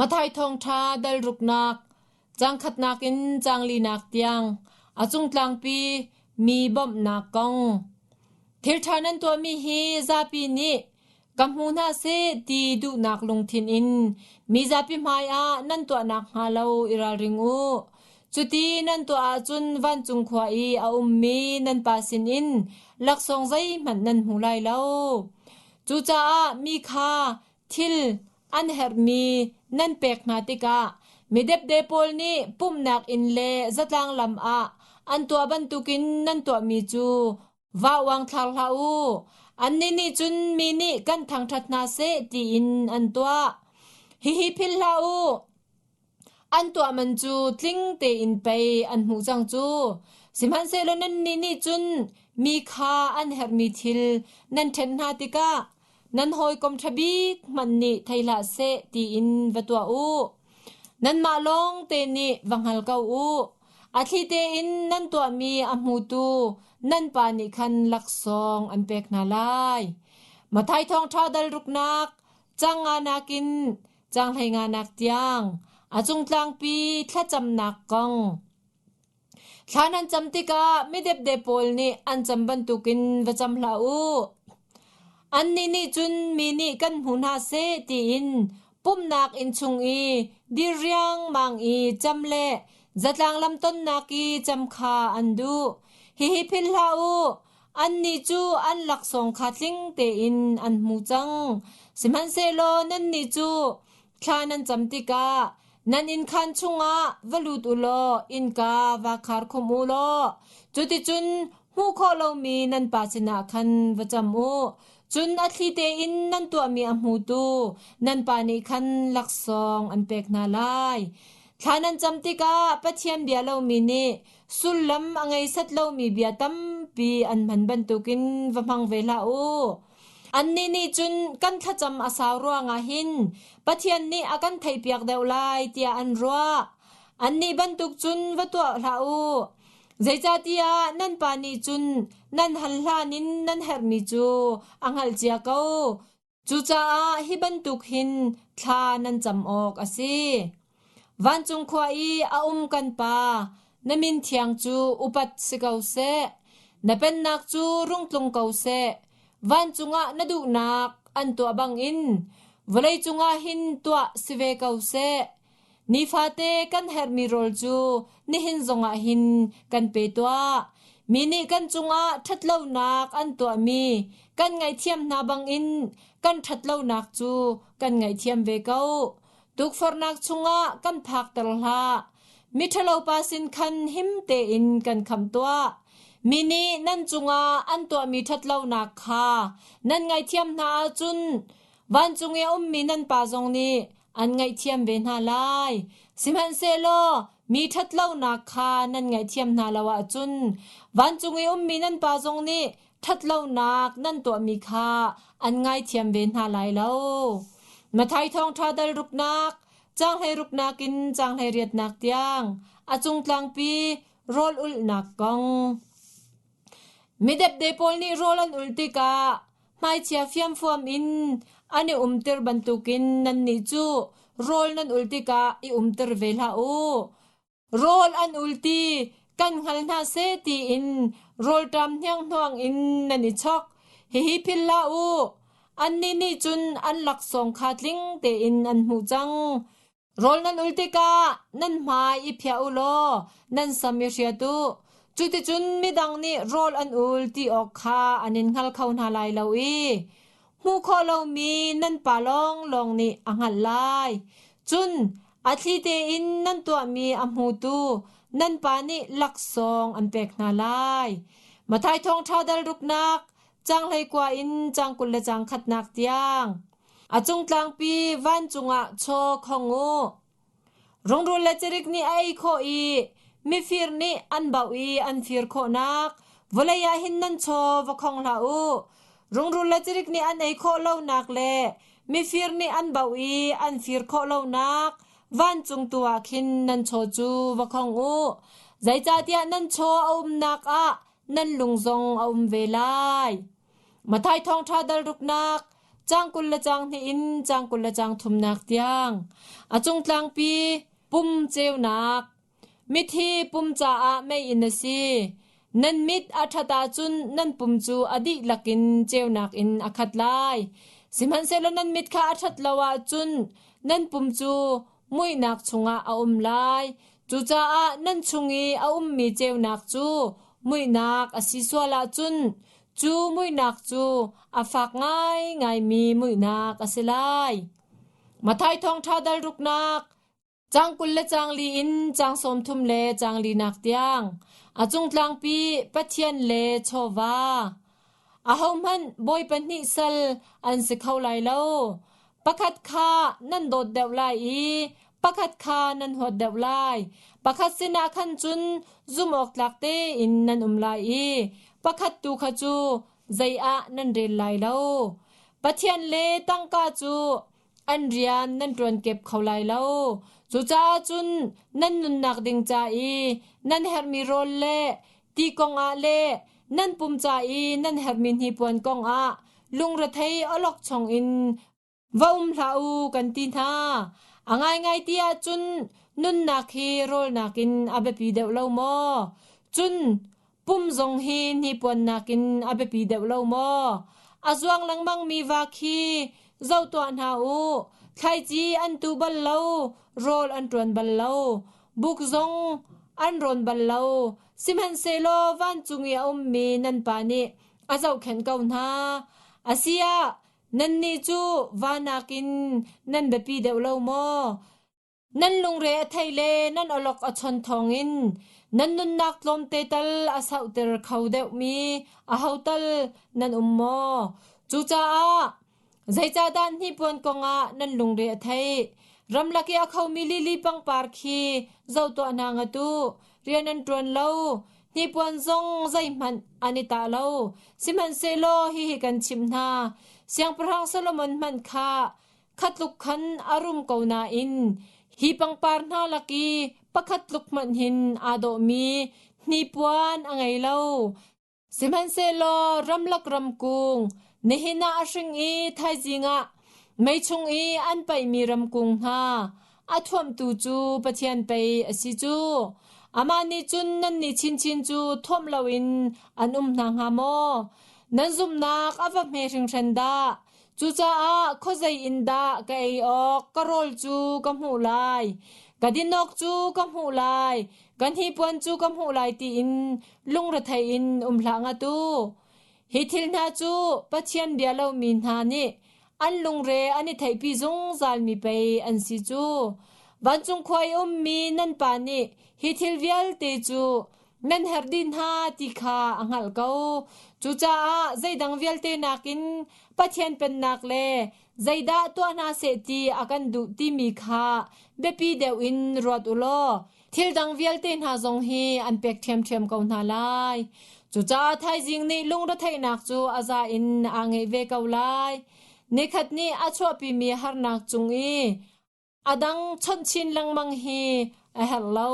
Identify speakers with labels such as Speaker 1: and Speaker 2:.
Speaker 1: Matthai thawngṭha dal ruknak, caang khatnak in caang linak tiang a cungtlangpi mi bawmhnak kong. Thilṭha nan tuahmi hi zapi nih ka hmu hna seh ti duhnak lungthin in mi zapi hmaiah nan tuahnak hnga lo i ralring u. Cuti nan tuah ahcun vancung khua i a ummi nan Pa sinin laksawng zeihmanh nan hmu lai lo. Cucaah mi kha thil an herhmi nan pek hna tikah midepde pawl nih pumhnak inn le zatlang lam ah an tuah bantukin nan tuahmi cu vaa uangthlar hlah u. Annih nih cun mi nih kan thangṭhat hna seh tiin an tuah. Hihi philh hlah u. An tuah man cu tling tein pei an hmuh cang cu. Sihmanhsehlaw nannih nih cun mi kha an herhmi thil nan ṭhenh hna tikah nan hawikom ṭha bik hmanh nih thei hlah seh tiin va tuah u. Nanmah lawng te nih va hngal ko u. A thli tein nan tuahmi a hmutu nan pa nih khan laksawng an pek hna lai. Matthai thawngṭha dal ruknak cang nga nakin caang hleinganak tiang a cungtlangpi thlacamnak kong. Thla nan cam tikah midepde pawl nih an cam bantukin va cam hlah u. Annih nih cun mi nih kan hmu hna seh tiin pumhnak inn chung i dir riangmang i cam le zatlang lam tonnak i cam kha an duh. Hihi philh hlah u, Annih cu an laksawng kha tling tein an hmu cang. Sihmanhsehlaw nannih cu thla nan cam tikah nan innkhaan chungah va lut u law innka va khar khum u law cuticun hmuh khawh lomi nan Pa sinah khan va cam u. Cun a thli tein nan tuahmi a hmutu nan Pa nih khan laksawng an pek hna lai. Thla nan cam tikah Pathian bia lomi nih sullam a ngei set lomi bia tampi an hman bantukin va hmang ve hlah u. Annih nih cun kan thlacam a sau ruangah hin Pathian nih a kan theihpiak deuh lai tiah an ruah. Annih bantuk cun va tuah hlah u. Zeicahtiah nan pa nih cun nan hal hlan in nan herhmi cu a hngalh cia ko. Cucaah hi bantuk hin thla nan cam awk a si. Vancung khua i a um kan Pa, na min thiang cu upat si ko seh. Na pennak cu rung tlung ko seh. Vancung ah na duhnak an tuah bangin vawleicung ah hin tuah si ve ko seh. Nifate kan herhmi rawl cu nihin zongah hin kan pe tuah. Mi nih kan cungah ṭhatlonak an tuahmi kan ngaihthiam hna bangin kan ṭhatlonak cu kan ngaihthiam ve ko. Tukforhnak chungah kan phakter hlah. Miṭhalopa sin khan him tein kan khamh tuah. Mi nih nan cungah an tuahmi ṭhatlonak kha nan ngaihthiam hna ahcun vancung i a ummi nan Pa zong nih an ngaihthiam ve hna lai. Sihmanhsehlaw mi ṭhatlonak kha nan ngaihthiam hna lo ahcun vancung i ummi nan Pa zong nih ṭhatlonak nan tuahmi kha an ngaithiam ve hna lai lo. Matthai thawngṭha dal ruknak, caang hleiruknak in caang hleiriatnak tiang a cungtlangpi rawl ulhnak kong. Midepde pawl nih rawl an ulh tikah hmaichia fiamfuam in an i umter bantukin nannih cu rawl nan ul tikah i umter ve hlah u. Rawl an ul ti kan hngal hna seh tiin rawlṭam hnianghnuang in nan i chok. Hihi philh hlah u. Annih nih cun an laksawng kha tling tein an hmuh cang. Rawl nan ul tikah nan hmai i phiah u law nan sam i hriat u. Cuticun midang nih rawl an ul ti awk kha an in hngal kho hna lai lo i hmuh khawh lomi nan pa lawnglawng nih a hngalh lai. Cun a thli tein nan tuahmi a hmutu nan pa nih laksawng an pek hna lai. Matthai thawngṭha dal ruknak, caang 19 in caang 21 tiang. A cungtlangpi vancung ah chaw khong u. Rungrul le cirik nih a ei khawh i mifir nih an bauh i an fir khawhnak vawlei ah hin nan chaw va khong hlah u. Rungrul le cirik nih an ei khawh lonak le mifir nih an bauh i an fir khawh lonak vancung tu ah khin nan chaw cu va khong u. Zeicahtiah nan chaw a umnak ah nan lung zong a um ve lai. Matthai thawngṭha dal ruknak. Caang 20 le caang hnih in caang 20 le caang thumnak tiang. A cung tlangpi pum ceunak. Mithi pum caah meiinn a si. Nan mit a ṭhat ahcun nan pum cu a dihlak in ceunak in a khat lai. Sihmanhsehlaw nan mit kha a ṭhat lo ahcun nan pum cu muihnak chungah a um lai. Cucaah nan chung i a ummi ceunak cu muihnak a si sual ahcun cu muihnak cu a fak ngaingaimi muihnak a si lai. Matthai Thawngṭha dal ruknak Caang 20 le caang li in caang 30 le caang linak tiang a cungtlangpi Pathian le chawva. Ahohmanh bawi pahnih sal an si kho lai lo. Pakhat kha nan dawt deuh lai i pakhat kha nan huat deuh lai. Pakhat sinah khan cun zumhawktlak tein nan um lai i pakhat tu kha cu zei ah nan rel lai lo. Pathian le tangka cu an rian nan ṭuan kep kho lai lo. Cucaah cun nan nunnak ding ca i nan herhmi rawl le ti kongah le nan pum ca i nan herhmi hnipuan kongah lungrethei awlokchong in va um hlah u kan ti hna. A ngaingai ti ahcun nunnak hi rawl nakin a biapi deuh lo maw? Cun Pum zong hi hnipuan nakin a biapi deuh lo maw? A zuang lengmangmi va khi zoh tuah hna u. Thlaici an tu bal lo, rawl an ṭuan bal lo, buk zong an rawn bal lo. Sihmanhsehlaw vancung i a ummi nan Pa nih a zohkhenh ko hna. A si ah, nannih cu va nakin nan biapi deuh lo maw? Nan lungre a thei le nan awlok a chon thawngin nan nunnak tlawmte tal a sauhter kho deuhmi aho tal nan um maw? Cucaah zeicahdah hnipuan kongah nan lungre a theih? Ramlak i a khomi lili pangpar khi zoh tuah hna ngat u. Rian an ṭuan lo, hnipuan zong zeihmanh an i tah lo. Sihmanhsehlaw hihi kan chimh hna, Siangpahrang Solomon hmanh kha Kha tluk khan a rum ko nain hi pangpar hna lak i pakhat tluk hmanh hin aa dawhmi hnipuan a ngei lo. Sihmanhsehlaw ramlak ramkung nihin ah a hring i thaizing ah mei chung i an paihmi ramkung hna a thuamhtu cu Pathian pei a si cu. Amah nih cun nannih chinchin cu thuamh loin an um hna hnga maw? Nan zumhnak a va hme hringhran dah! Cucaah khuazei in dah ka ei awk ka rawl cu ka hmuh lai, ka din awk cu ka hmuh lai, ka hnipuan cu ka hmuh lai tiin lungrethei in um hlah ngat u. Hi thil hna cu Pathian bia lomi hna nih an lungre an i theihpi zungzalmi pei an si cu. Vancung khua i ummi nan Pa nih hi thil vialte cu nan herh dih hna ti kha a hngalh ko. Cucaah zeidang vialte nakin Pathian pennak le zeidah tuah hna seh ti a kan duh timi kha biapi deuh in ruat u law thil dang vialte hna zong hi an pek ṭhiamṭhiam ko hna lai. Cucaah thaizing nih lungretheihnak cu a za in aa ngeih ve ko lai. Nikhat nih a chuahpimi harnak cung i a dang chawnh chin lengmang hi a herh lo.